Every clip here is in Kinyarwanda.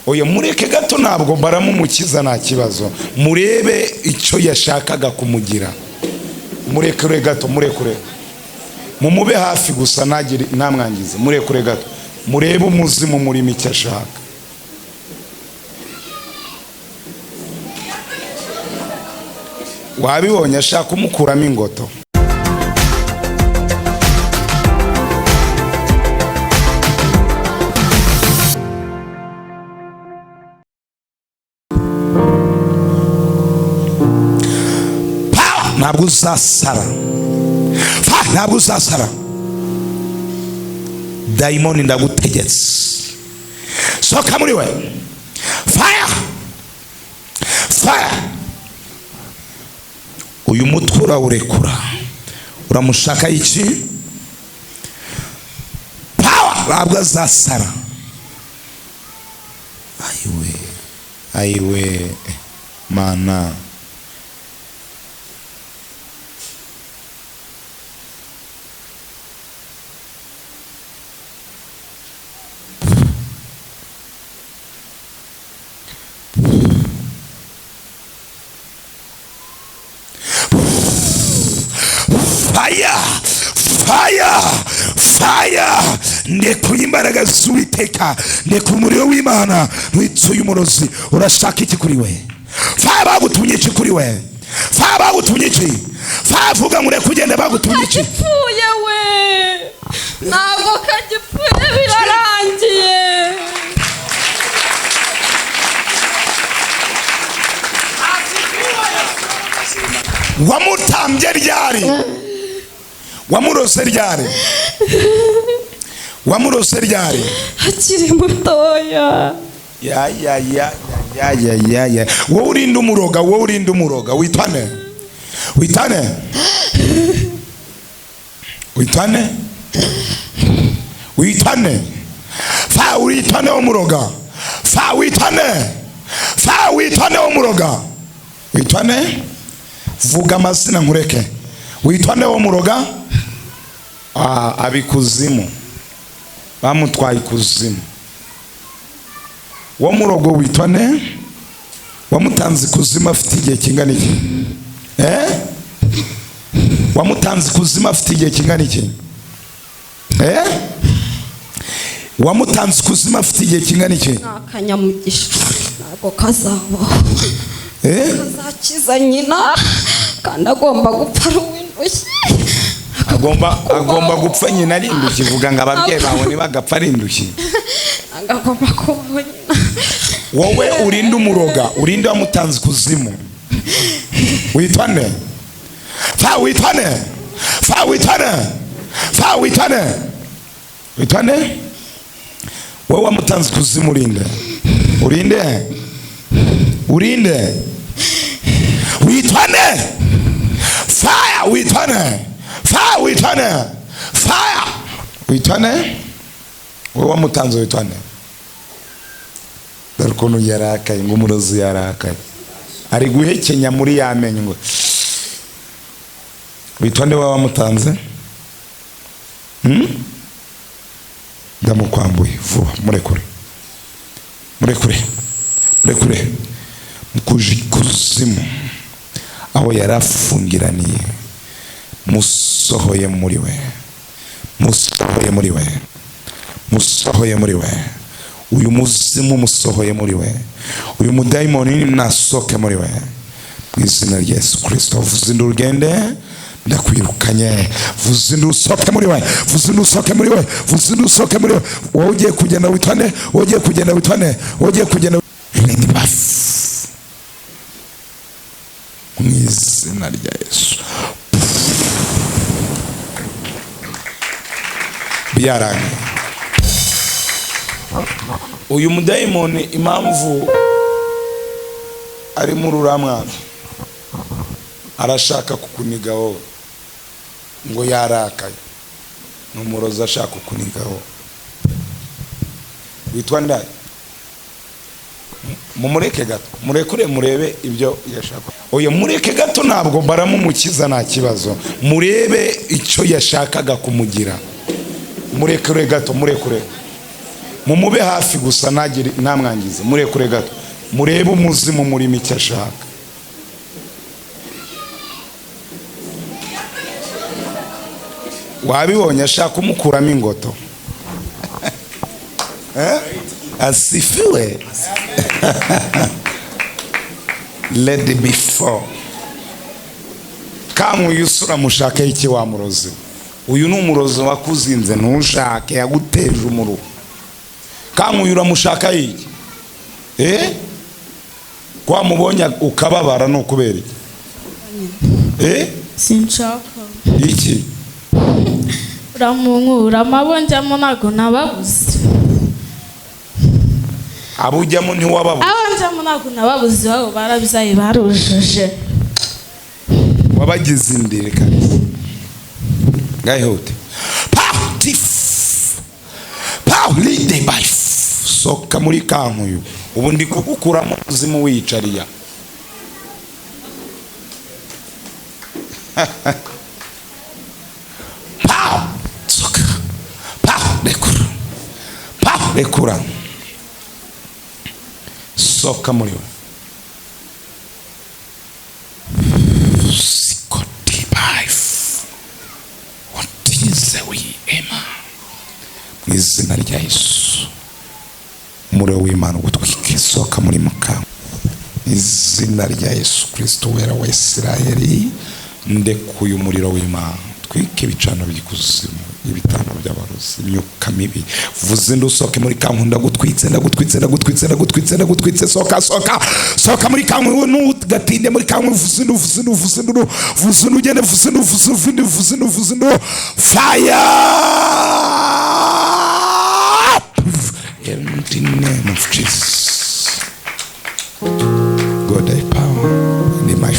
Oya, mureke gato, ntabwo baramumukiza, nta kibazo. Murebe icyo yashakaga kumugira. Murekure gato, murekure, mumube hafi gusa, ntagire ntamwangize. Murekure gato, murebe umuzimu murimo icyo ashaka. Wabibonye, ashaka kumukuramo ingoto. Pa! Ntabwo uzasara. Fa! Ntabwo uzasara. Dayimoni, ndagutegetse, soka muri we. Fire, fire! Uyu mutwe urawurekura, uramushaka iki? Power! Ntabwo azasara. Ayiwe, ayiwe, Mana! Fire, fire, fire! Ndekuye imbaraga z'Uwiteka, ndekuye umuriro w'Imana witsuye umurozi. Urashaka iki kuri we? Fire! Bagutumye iki kuri we? Fire! Bagutumye iki? Fire! Vuga ngo ureke ugende. Bagutumye iki? Kagipfuye we, ntabwo kagipfuye, birarangiye. Wamutambye ryari? Wamurose ryari? Wamurose ryari? Akiri mutoya. Ya ya ya ya ya ya ya! Wowe urinde umuroga, wowe urinde umuroga. Witane, witane, witane, witane. Fa, witane umuroga. Fa, witane. Fa, witane umuroga, witane. Vuga amazina nkureke. Witane wo muroga. Ah, abikuzimu bamutwaye ikuzimu. Wo murogo witwane, wamutanze ikuzimu afite igihe kingana iki? Eh, wamutanze ikuzimu afite igihe kingana iki? Eh, wamutanze ikuzimu afite igihe kingana iki? Ni akanyamugisha, ntabwo kazabaho. Eh. Kazakiza nyina kandi agomba gupfa ari uw'indushyi. Agomba gupfa nyina ari indushyi. Vuga ngo ababyeyi bawe ntibagapfa ari indushyi. Ntabwo agomba kubaho nyina. Wowe urinde umuroga, urinde wamutanze ikuzimu. Witwane. Fa, witwane. Fa, witwane. Fa, witwane, witwane. Wowe wamutanze ikuzimu, urinde, urinde, urinde. Witwane. Fire! Witwane. Fire! Witwane. Fire! Witwane. Wowe wamutanze, witwane. Dore ukuntu yarakaye, ngo umurozi yarakaye, ari guhekenya muri ya menyo ngo witwa wowe wamutanze. Hmm? Ndamukwambuye vuba. Murekure, murekure, murekure. Mukuje ikuzimu aho yari afungiraniye, musohoye muri we, musohoye muri we, musohoye muri we. Uyu muzimu musohoye muri we, uyu mudayimoni nasohoke muri we mu izina rya Yesu Kirisito. Vuza induru ugende, ndakwirukanye. Vuza induru usohoke muri we, vuza induru usohoke muri we, vuza induru usohoke muri we. Wowe ugiye kugenda witwane, wowe ugiye kugenda witwane, wowe ugiye kugenda bafu mu izina rya Yesu. Byarangiye. Uyu mudayimoni, impamvu ari muri uriya mwana, arashaka kukuniga wowe ngo yarakaye. Ni umurozi, ashaka kukuniga wowe. Witwa ndaye. Mumureke gato, murekure, murebe ibyo yashaka. Oya, mureke gato, ntabwo baramumukiza, nta kibazo. Murebe icyo yashakaga kumugira. Murekure gato, murekure. Mumube hafi gusa, ntagire ntamwangize. Murekure gato, murebe umuzimu murimo icyo ashaka. Wabibonye, ashaka kumukuramo ingoto. Asifiwe. Let it be for Kankuyu usura mushake iki wa murozi? Uyu ni umurozi wakuzinze, ntushake, yaguteje umuruho. Kankuyu uramushaka iki? Kwa mubonye ukababara ni ukubera iki? Sinshaka. Iki? Uramunkura abo njyamo ntabwo nababuze. Abo ujyamo ntiwababuze. Abo njyamo ntabwo nababuze, iwabo barabyaye barujuje. Wabagize indiri kabisa. Ngayihute. Tif. Lead by. Soka muri Kankuyu. Ubu ndi kugukuramo umuzimu wiyicariya. Soka. Rekura. Rekura. Soka muri we. Mu izina rya Yesu, umuriro w'Imana ugutwike. Soka muri muka. Izina rya Yesu Kristo wera wa Isirayeli, ndekuye umuriro w'Imana, twike ibicano by'ikuzimu, ibitano by'abarozi, imyuka mibi. Vuze ndusoke muri Kankuyu, ndagutwitse, ndagutwitse, ndagutwitse, ndagutwitse, ndagutwitse. Soka, soka, soka muri Kankuyu, ntugatinde muri Kankuyu. Vuze ndu, vuze ndu, vuze ndu, vuze ndu, ugende, vuze ndu, vuze ndu, vuze ndu, vuze ndu, fire in the name of Jesus. God I power in my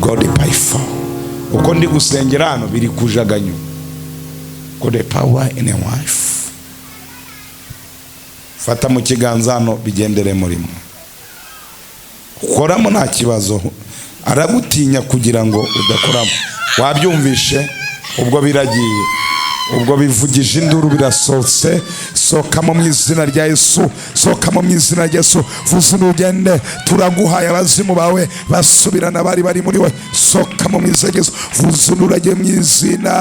God by four. Uko ndi gusengera hano biri kujaganywa. God the power in a wife. Fata mu kiganza hano bigendere murimo. Ukoramo nta kibazo. Aragutinya kugira ngo udakoramo. Wabyumvishe ubwo biragiye. Ubwo bivugije induru birasohotse. Sokamo mu izina rya Yesu, sokamo mu izina rya Yesu. Vuza ugende, turaguhaye abazimu bawe basubirana bari bari muri we. Sokamo mu izina rya Yesu, vuza urage mu izina.